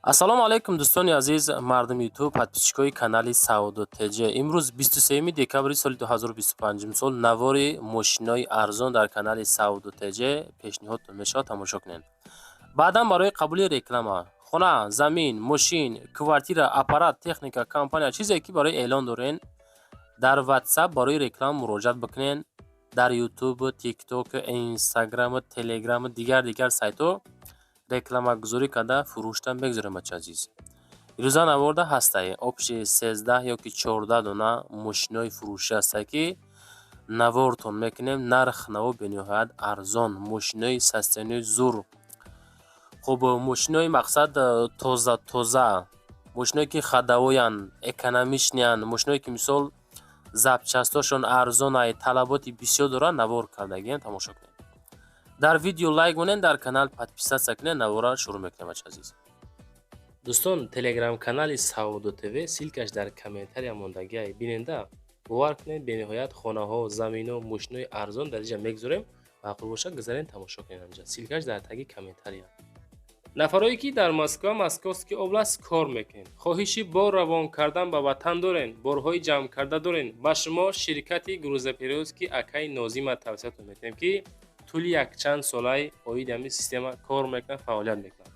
Ассалому алайкум, дӯстони азиз, мардуми Ютуб, подписчикои канали Савдо ТЖ. Имрӯз 23 декабри соли 2025 сол навори мошинои арзон дар канали Савдо ТЖ пешниҳод мешавад, тамошо кунед. Баъдан барои қабули реклама, хона, замин, мошин, квартира, аппарат, техника, компания, чизе ки барои эълон дорен, дар WhatsApp барои реклама муроҷиат бикунед. Дар Ютуб, Тикток, Инстаграм, Телеграм, дигар дигар сайтҳо рекламагузорӣ карда, фурӯшта мегузорем. Бача азиз, ирӯза наворда ҳастай общий 13 ёки 14 дона мошинои фурӯшӣ ҳастай, ки навортон мекунем. Нарх наво бениҳоят арзон, мошинои состоянияи зур. Хуб, мошинои мақсад тоза тоза, мошиное ки ходовойянд, экономичныянд, мошиное ки, мисол, запчастошон арзонай, талаботи бисёр доранд, навор кардагиам, тамошо кунед. Дар видео лайк монед, дар канал подписаться кунед. Навора шурӯъ мекунем. Бача азиз, дӯстон, телеграм-канали Савдо ТВ, ссылкаш дар комментария мондагиай, биненда. Бовар кунед, бениҳоят хонаҳо, замино, мошинои арзон дар инҷа мегузорем. Маъқул бошад, гузарен, тамошо кунед. Анҷа ссылкаш дар таги комментария. Нафарое ки дар Москва, Московский область кор мекунед, хоҳиши бор равон кардан ба ватан дорен, борҳои ҷамъкарда дорен, ба шумо ширкати грузоперевозки акаи Нозима тавсиятон метиҳем, ки тӯли якчанд солаи оиди ҳамин система кор мекунад, фаъолият мекунад.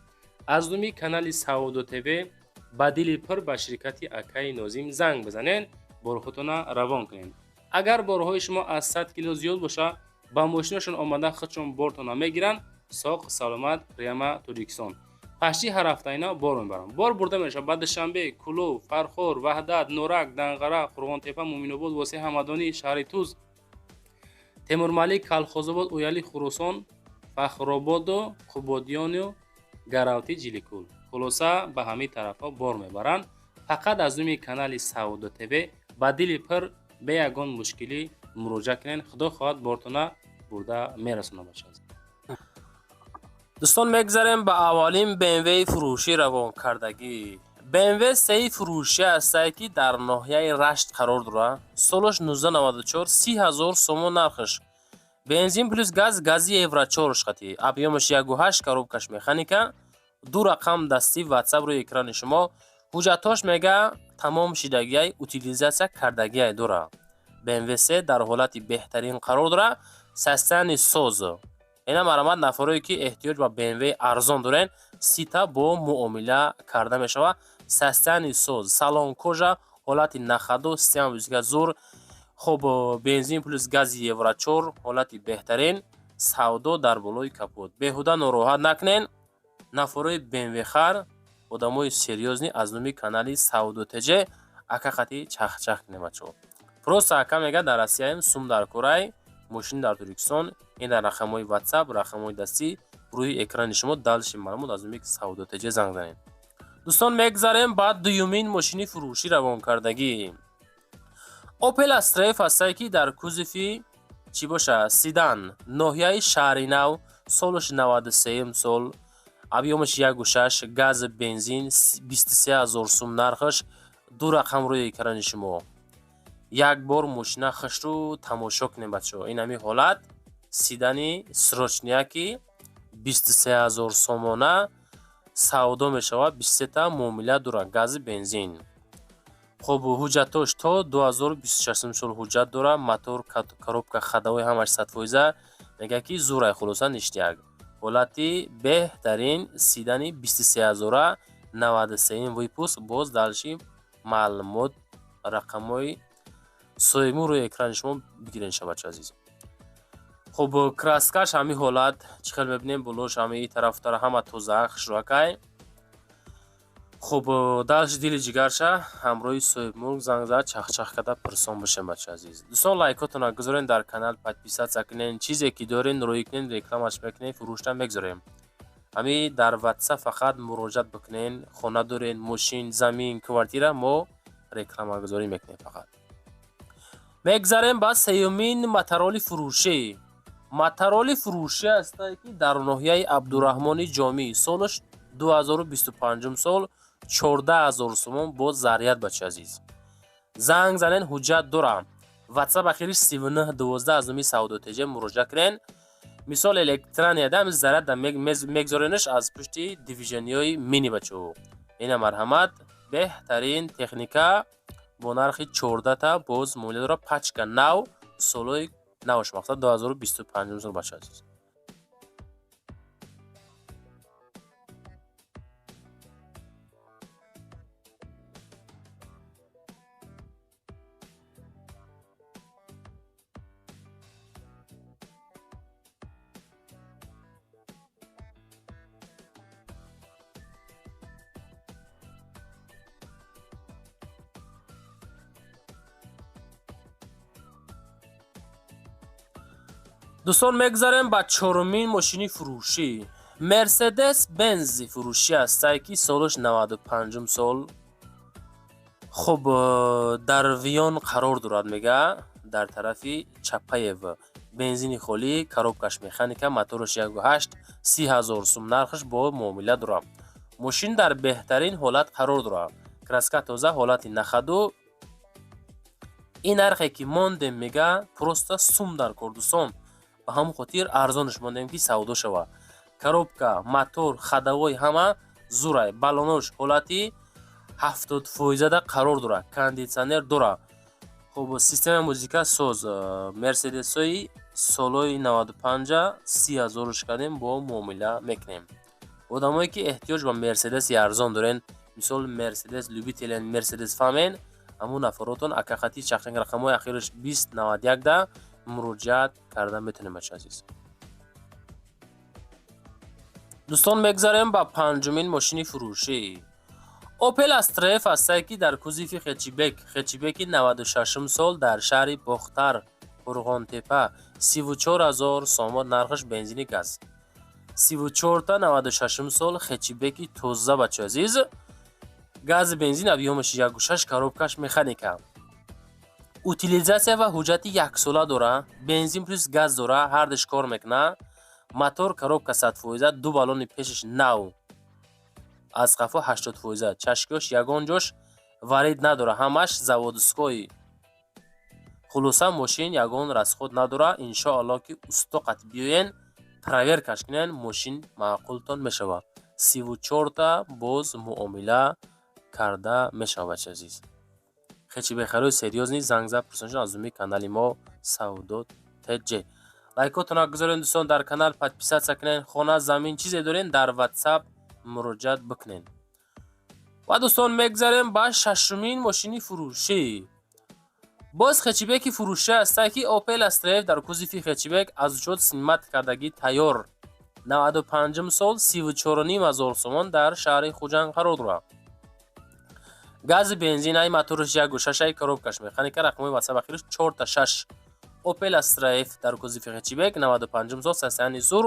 Аз номи канали Савдо ТВ ба дили пур ба ширкати акаи Нозим занг бизанед, борҳотона равон кунед. Агар борҳои шумо аз 100 кило зиёд бошад, ба мошинашон омада, худшон бортона мегиранд, соқ саломат прямо Тоҷикистон. Пашти ҳар ҳафта ина бор мебаранд. Бор бурда мешавад ба Душанбе, Кӯлоб, Фархор, Ваҳдат, Норак, Данғара, Қурғонтепа, Муъминобод, Восеъ, Ҳамадонӣ, шаҳри Туз, Темурмалик, Калхозобод, Ояли, Хуросон, Фахрободу Қубодиёну Гаравти, Ҷиликул. Хулоса, ба ҳамин тарафҳо бор мебаранд. Фақат аз номи канали Савдо ТВ ба дили пур, бе ягон мушкилӣ муроҷиат кунед. Худо хоҳад, бортона бурда мерасонад, бача. Дӯстон, мегзарем ба аввалин БМВ фурӯшӣ равонкардагӣ. БМВ сеи фурӯшӣ ҳастае, ки дар ноҳияи Рашт қарор дорад. Солаш 1994, 30 000 сомон нархаш, бензин плюс газ, гази евро 4 қати, объёмаш 1,8, коробкаш механика, ду рақам дастӣ WhatsApp рӯи экрани шумо. Ҳуҷҷатҳош, мега, тамом шидагиай, утилизация кардагиай дора. БМВ се дар ҳолати беҳтарин қарор дорад, состояние соз. Ина марамат, нафарое ки эҳтиёҷ ба БМВ арзон дорен, сита бо муомила карда мешавад. Состояние соз, салон кожа, ҳолати на ходу, система музика зур. Хуб, бензин плюс гази евро 4, ҳолати беҳтарин, савдо дар болои капот. Беҳуда нороҳат накунен. Нафарои БМВ хар, одамои серьёзный, аз номи канали Савдо ТЖ ака қати чахчах кунем, бачаҳо. Просто ака мега, дар Россияем, сум дар курай, мошин дар Тоҷикистон. Ин дар рақамҳои WhatsApp, рақамҳои дастӣ рӯи экрани шумо. Дальше маълумот аз номи Савдо ТЖ занг занед. Дӯстон, мегзарем ба дуюмин мошини фурӯшӣ равонкардагӣ. Опел Астра Ф ҳастае, ки дар кузови чӣ боша, седан, ноҳияи Шаҳри Нав, солаш 93 сол, объёмаш 1,6, газ, бензин, 23 000 сум нархаш, ду рақам рӯи экрани шумо. Як бор мошина хушрӯ тамошо кунем, бачаҳо. Ин ҳамин ҳолат седани срочныяки 23 000 сомона савдо мешавад, 23та муомила дорад, гази, бензин. Хуб, ҳуҷҷатош то 2026 сол ҳуҷҷат дорад. Мотор, коробка, ходовой ҳамаш 100%. Мегӯяд, ки зурай, хулоса, ништяк, ҳолати беҳтарин, седани 23 ҳазора, 93-м выпуск. Боз дальше маълумот рақамҳои соҳибмулк рӯи экрани шумо бигиред, бача азиз. Хуб, краскаш ҳамин ҳолат, чӣ хел мебинем, болош ҳамаи тарафтара ҳама тоза, хушрӯакай. Хуб, дальше дили ҷигарша ҳамроҳи соҳибмулк занг зад, чахчах карда пурсон бошем, бача азиз. Дӯстон, лайкотонро гузорен, дар канал подписаться кунен. Чизе ки дорен, рӯӣ кунен, рекламаш мекунем, фурӯшта мегузорем. Ҳамин дар WhatsApp фақат муроҷиат бикунен. Хона дорен, мошин, замин, квартира, мо рекламагузорӣ мекунем фақат. Мегзарем ба сеюмин моторолли фурӯшӣ. Моторолли фурӯшӣ ҳастае, ки дар ноҳияи Абдураҳмони Ҷомӣ, солаш 2025 сол, 14 000 сомон бо заряд. Бача азиз, занг занен, ҳуҷҷат дорам. WhatsApp ахириш 3912, аз номи Савдо ТЖ муроҷиат кунен. Мисол электранияда ҳами зарядда мегзоренаш аз пушти движениҳои мини бачаҳо. Ина марҳамат, беҳтарин техника бо нархи 14та боз муомила дорад. Пачка нав, солҳои навш, мақсад 2025 сол, бачаҳо азиз. Дӯстон, мегзарем ба чорумин мошини фурӯшӣ. Мерседес Бензи фурӯшӣ ҳастае, ки солаш 95 сол. Хуб, дар Вион қарор дорад, мега дар тарафи Чапаев. Бензини холӣ, коробкаш механика, мотораш 1.8, 30 000 сум нархаш, бо муомила дорад. Мошин дар беҳтарин ҳолат қарор дорад. Краска тоза, ҳолати на ходу. Ин нархе ки мондем, мега, просто сум дар кор, дӯстон. Ба ҳамон хотир арзонаш мондем, ки савдо шавад. Коробка, мотор, ходовой ҳама зурай, баллонош ҳолати 70 фоизада қарор дорад, кондитсионер дорад. Хуб, системаи музика соз. Мерседесҳои солҳои 95-а 30 000-ш кардем, бо муомила мекунем. Одамое ки эҳтиёҷ ба мерседеси арзон дорен, мисол мерседес любителен, мерседес фаҳмен, ҳамун нафаротон акақати чақчақ рақамҳои ахираш 2091-да муроҷиат карда метавонем, бача азиз. Дӯстон, мегзарем ба панҷумин мошини фурӯшӣ. Опел Астра Ф ҳастае, ки дар кузови хэтчбек, хэтчбеки 96 сол, дар шаҳри Бохтар, Қурғонтепа, 34 000 сомон нархаш, бензини газ. 34та, 96 сол, хэтчбеки тоза, бача азиз. Гази бензин, объёмаш 1.6, коробкаш механика. Утилизация ва ҳуҷҷати яксола дора, бензин плюс газ дора, ҳардуш кор мекунад. Мотор, коробка 100 фоиза, ду баллони пешаш нав, аз қафо 80 фоиза, чашкиёш ягон ҷош варид надора, ҳамаш заводской. Хулоса, мошин ягон расход надора. Иншоалло, ки усто қат биёен, проверкаш кунен, мошин маъқултон мешавад. 34та боз муомила карда мешавад, бача азиз. Хэтчбекхарои серьёзный занг зад, пурсоншон аз зуми канали мо Савдо ТЖ. Лайкотонро гузорен, дӯстон, дар канал подписаться кунен, хона, замин, чизе дорен, дар Ватсап муроҷиат бикунен. Ва дӯстон, мегзарем ба шашумин мошини фурӯшӣ. Боз хэтчбеки фурӯшӣ ҳастае, ки Опел Астра Ф дар кузови хэтчбек, аз учёт снимать кардагӣ тайёр, 95 сол, 34 500 сомон, дар шаҳри Хуҷанд қарор дорад. Гази бензин ай, мотораш 1.6 ай, коробкаш механика, рақамҳои ватсап ахираш 4 та 6. Опел Астра Ф дар кузови хэтчбек, 95 сол, состояние зур,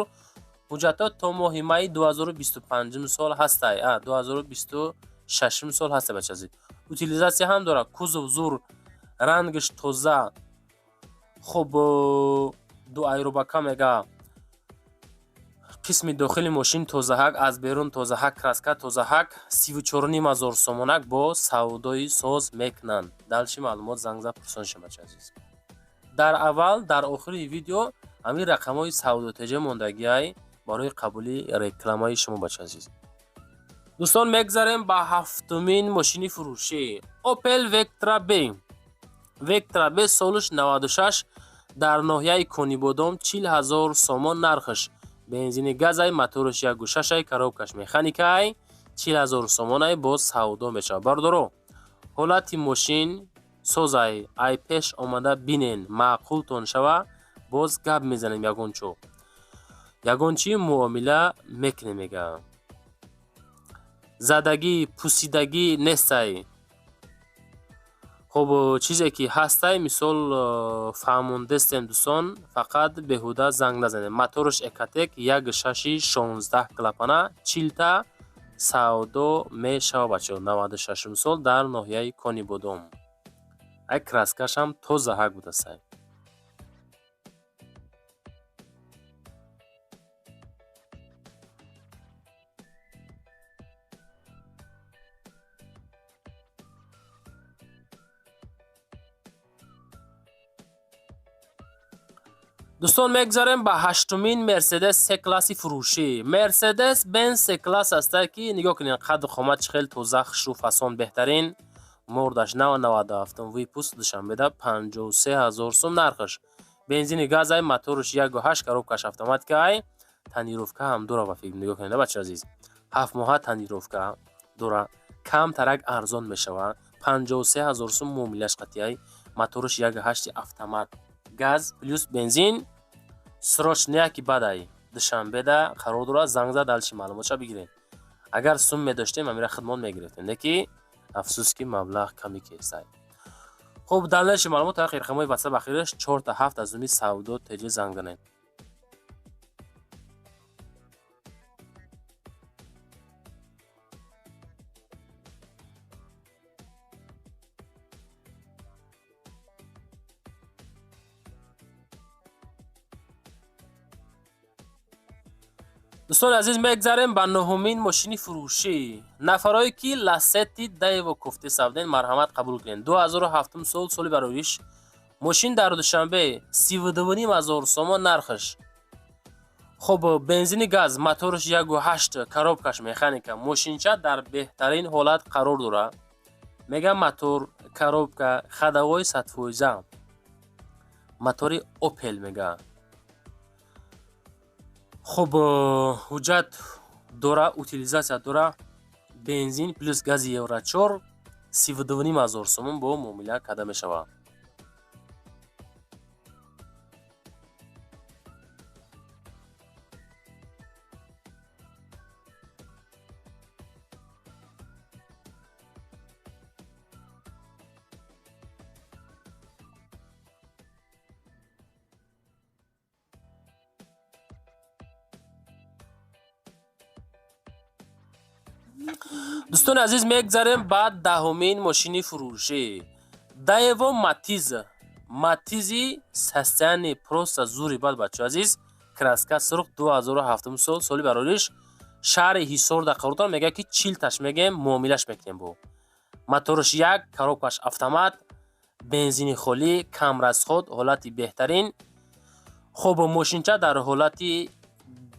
ҳуҷҷатҳо то моҳи майи 2025 сол ҳастай, 2026 сол ҳастай, бачази. Утилизация ҳам дорад, кузов зур, рангаш тоза. Хуб, ду аэробака, мега, қисми дохили мошин тозаҳак, аз берун тозаҳак, краска тозаҳак, 34 500 сомонак бо савдои соз мекунанд. Дальше маълумот занг зад, пурсон шем, бача азиз. Дар аввал, дар охири видео ҳамин рақамҳои савдотеҷа мондагиай барои қабули рекламаи шумо, бача азиз. Дӯстон, мегзарем ба ҳафтумин мошини фурӯшӣ. Опел Вектра Б, Вектра Б, солаш 96, дар ноҳияи Конибодом, 40 000 сомон нархаш, бензини газай, мотораш 1.6-ай, коробкаш механикай, 40 000 сомонай, боз савдо мешавад. Бародаро, ҳолати мошин созай, ай пеш омада бинен, маъқултон шава, боз гап мезанем, ягон чо, ягон чӣ муомила мекунем, мега. Задагӣ, пусидагӣ нестай. Хуб, чизе ки ҳастай, мисол, фаҳмондестем, дӯстон, фақат беҳуда занг назанед. Мотораш Экотек, 1.6-и, 16 клапана, 40та савдо мешавад, бачаҳо. 96 сол, дар ноҳияи Конибодом. Ай краскашам тозаҳак будастай. Дӯстон, мегузарем ба ҳаштумин Мерседес С класси фурӯшӣ. Мерседес Бенз С класс аста, ки нигоҳ кунед, қадду қомат чӣ хел тоза, хушрӯ, фасон, беҳтарин. Мордаш 97 выпуск, Душанбеда 53 000 сум нархаш. Бензини газай, моторш 1,8, коробкаш автоматикай, тонировка ҳам дора ба филм. Нигоҳ кунед, бача азиз, 7 моҳа тонировка дора, камтарак арзон мешава. 53 000 сум муомилаш қатъияй. Моторш 1,8 автомат, газ плюс бензин. Срочный ки бадай Душанбеда қарор дорад. Занг зад, дальше маълумотша бигиред. Агар сум медоштем, амира хидмат мегирифтем, леки афсӯс, ки маблағ ками кесай. Хуб, дальше маълумот тариқи рақамҳои ватсап, ахираш 4 7 аз уми савдо теҷи занг занед. Дӯстони азиз, мегзарем ба нуҳумин мошини фурӯшӣ. Нафарое ки Ласетти Даево кофте савден, марҳамат, қабул кунед. 2007 сол, соли бароиш. Мошин дар Душанбе, 32 500 сомон нархаш. Хуб, бензини газ, моторш 1,8, коробкаш механика. Мошинча дар беҳтарин ҳолат қарор дорад. Мега, мотор, коробка, ходовой 100%. Мотори Опел мега. Хуб, ҳуҷҷат дора, утилизация дора, бензин плюс гази евро 4, 32 500 сомон бо муомила карда мешавад. Дӯстони азиз, мегзарем ба даҳумин мошини фурӯшӣ. Даево Матиз, Матизи состояние просто зури бад, бачо азиз, краска сурх, 2007 сол, соли барориш, шаҳри Ҳисор дар қарор дорам. Мегӯяд, ки 40 таш мегем, муомилаш мекунем. Бо моторш як, коробкаш автомат, бензини холӣ, кам расход, ҳолати беҳтарин. Хуб, мошинча дар ҳолати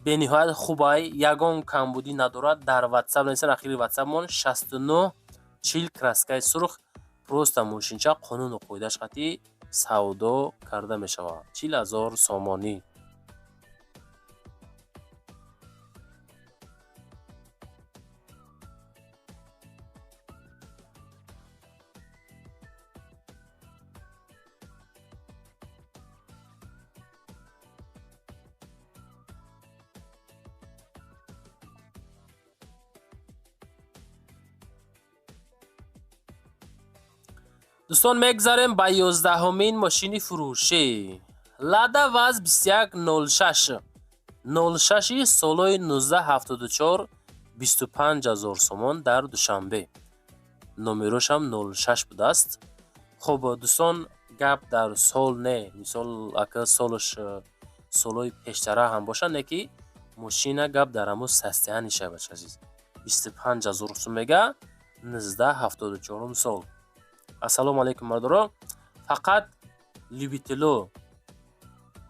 бениҳоят хубай, ягон камбудӣ надорад. Дар ватсап нависен, ахири ватсапмон 69 40, краскаи сурх. Просто мошинча қонуну қоидааш қатъӣ савдо карда мешавад, 40 000 сомонӣ. Дӯстон, мегзарем ба 11-ҳумин мошини фурӯшӣ. Лада ВАЗ 2106 06 солҳои 1974, 25 000 сомон дар Душанбе. Номерошам 06 будааст. Хуб, дӯстон, гап дар сол не, мисол, ака солаш солҳои пештара ҳам бошад, не ки мошина, гап дар ҳамун состояние шавад, азиз. 25 000 сум мега, 1974 сол. Ассалому алайкум, бардоро. Фақат любитело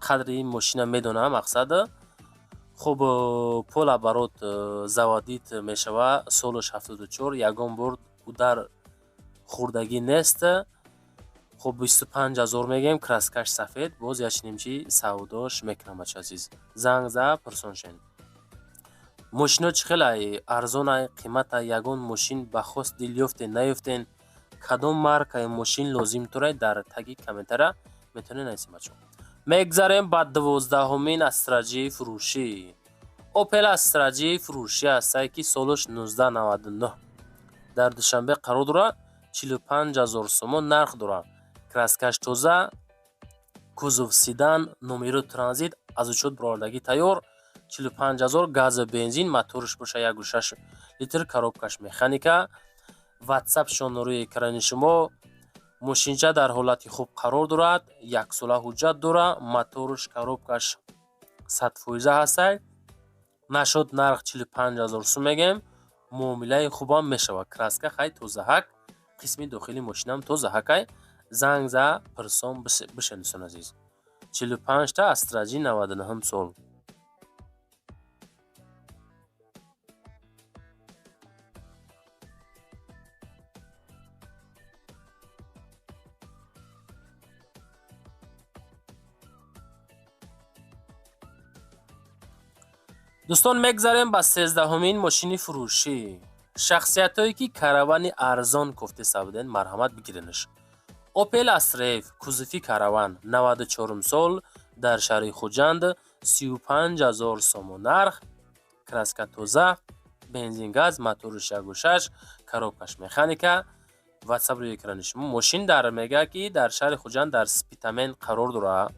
қадри ин мошина медонам, мақсад. Хуб, полуоборот заводить мешава, солаш 74, ягон бор удар хӯрдагӣ нест. Хуб, 25 000 мегӯем, краскаш сафед, боз ячнимчи савдош мекунам, бача азиз. Занг за, пурсон шен. Мошино чӣ хелай арзонай, қимата? Ягон мошин ба хост дил ёфтен, наёфтен? Кадом маркаи мошин лозим турай, дар таги комментария метавонед нависем, бачаҳо. Мегзарем ба 12-ҳумин Астра Ҷи фурӯшӣ. Опел Астра Ҷи фурӯшӣ ҳастае, ки солаш 1999, дар Душанбе қарор дорад, 45 000 сомон нарх дорад. Краскаш тоза, кузов седан, номеро транзит, аз учёт баровардагӣ тайёр, 45 000, газу бензин, моторш боша 1,6 литр, коробкаш механика. Ватсапшон рӯи экрани шумо. Мошинча дар ҳолати хуб қарор дорад, яксола ҳуҷҷат дорад, моторш, коробкаш 100% ҳастай. Нашуд, нарх 45 000 сум мегӯем, муомилаи хубам мешавад. Краска хай тозаҳак, қисми дохили мошинам тозаҳакай. Занг за, пирсон бишен, дӯстон азиз. 45-та Астра G 99 сол. Дӯстон, мегзарем ба 13-ҳумин мошини фурӯшӣ. Шахсиятҳое, ки Каравани арзон кофтеса буден, марҳамат, бигиренаш. Опел Астра Ф, кузови Караван, 94 сол, дар шаҳри Хуҷанд, 35 000 сомон нарх, краска тоза, бензин, газ, моториш 1,6, коробкаш механика. Ватсап рӯи экрани шумо. Мошин дар мега, ки дар шаҳри Хуҷанд, дар Спитамен қарор дорад.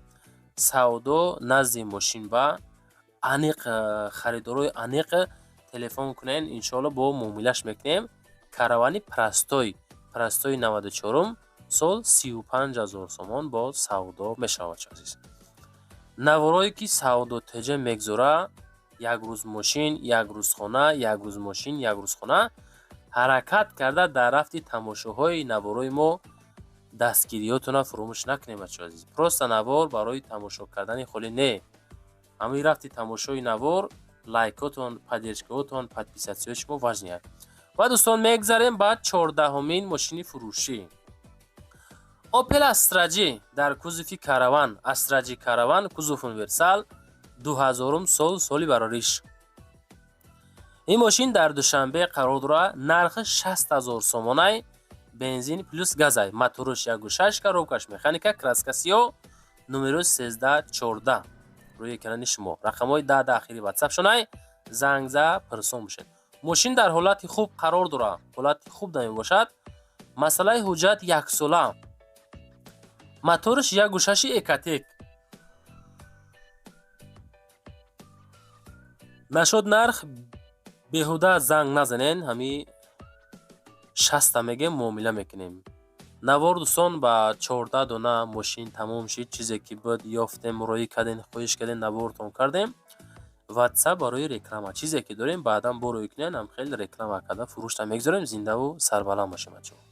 Савдо назди мошин ба аниқ, харидорои аниқ телефон кунен, иншоалло, бо муомилаш мекунем. Каравани простой, простой, 94 сол, 35 000 сомон бо савдо мешавад. Азиз, наворое ки Савдо ТЖ мегзора, як рӯз мошин, як рӯз хона, як рӯз мошин, як рӯз хона, ҳаракат карда, дар рафти тамошоҳои наворои мо дастгириётона фуромӯш накунем, бачаҳо азиз. Просто навор барои тамошо кардани холӣ не, ҳамин рафти тамошои навор, лайкотон, поддержкаотон, подписатсияи шумо важный аст. Ва, дӯстон, мегзарем ба 14-ҳумин мошини фурӯшӣ. Опел Астра G дар кузови Караван, Астра G Караван, кузов универсал, 2000 сол, соли барориш. Ин мошин дар Душанбе қарор дорад. Нархи 60 000 сомонай, бензин плюс газай, моториш 1,6, коробкаш механика, краска сиёҳ, номерои 13 14 рӯи экрани шумо. Рақамҳои 10 ахири ватсап шонай, занг за, пурсон бошед. Мошин дар ҳолати хуб қарор дорад, ҳолати хуб намебошад. Масъалаи ҳуҷҷат яксола, моториш 1,6 Экотек. Нашод нарх, беҳуда занг назанен, ҳами 60-та мегем, муомила мекунем. Навор, дӯстон, ба 14 дона мошин тамом шид. Чизе ки буд, ёфтем, роӣ кардем, хоҳиш кардем, навортон кардем. Ватсап барои реклама. Чизе ки дорем, баъдан бо рӯй кунем, ҳам хеле реклама карда, фурӯшта мегузорем. Зиндаву сарбаланд бошем, бачаҳо.